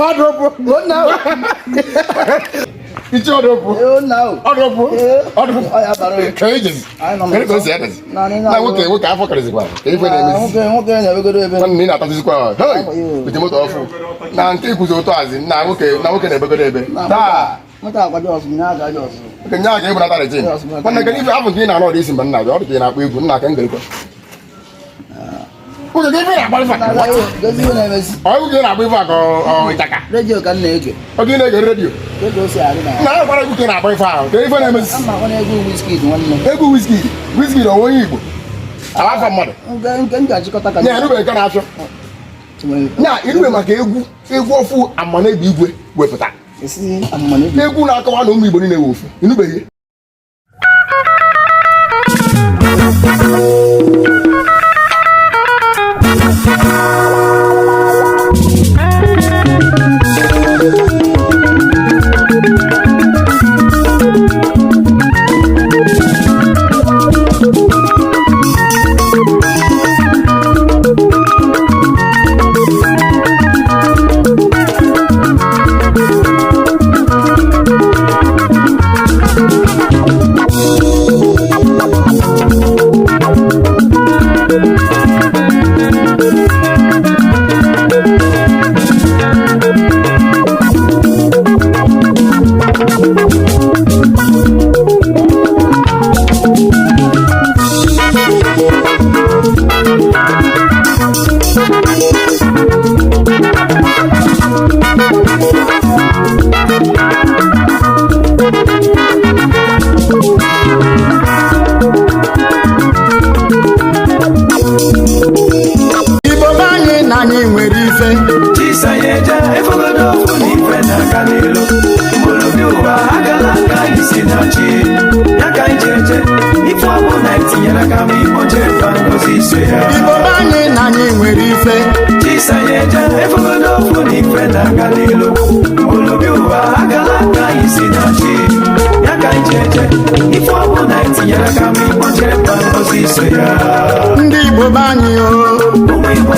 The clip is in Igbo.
Ọdụpụ. Iche ọdụpụ. Ọdụpụ. Ọdụpụ. Ka ejezi. Kedu ka o si adazi? Na nwoke nwoke afọ karịzikwa. Ka ife na-emezi. Nwoke na-ebegodo ebe. Nwanne ị na-atazizikwa. Hei! Bute moto ọfụ. Na nke ikwuzi ụtọ azi na nwoke na nwoke na-ebegodo ebe. Taa. Moto akwa Jos, nya aga Jos. Nke nya ka ịbụnata retin. Nwanne, kedu ife afọ nke ị na-anọ ọdụ isi mgbe nna gị ọ dị ka ị na-akpọ egwu nna ka m gerikwa. Nwoke, ka ife na-agba ife a? Gozi ihe na-emezi. Ọ egwu ka ị na-agba ife a ka ọ ịchaka? Redio ka m na-ege. Oge ị na-ege redio. Ka o si adị na Na ya gwara egwu ka ị na-agba ife ahụ. Ka ife na-emezi. Ama akwa na egwu Wizkid, nwanne. Egwu Wizkid. Wizkid onwe onye Igbo. Ala afọ mmadụ. Nke m ga-achịkọta ka Nya erube nke na-afịọ. Nya erube maka egwu egwu ọfụ Amanegbe Igwe wepụta. Esi amụma. Egwu na-akọwa na ụmụ Igbo niile wụ ofu. Ịnụbeghị? Igbo be anyị na anyị nwere ife. Chisayeje efogodo ofu na ife na-aga n'elu mgbolobi ụwa agala aka anyị si na chi ya ka anyị ji eje ife ọbụla etinyere aka ma Igbo jee ba ngozi iso ya. Igbo be anyị na anyị nwere ife. Chisayeje efogodo ofu na ife na-aga n'elu mgbolobi ụwa agala aka anyị si na chi ya ka anyị ji eje ife ọbụla etinyere aka ma Igbo jee ba ngozi iso ya. Ndị Igbo be anyị o. Ụmụ Igbo.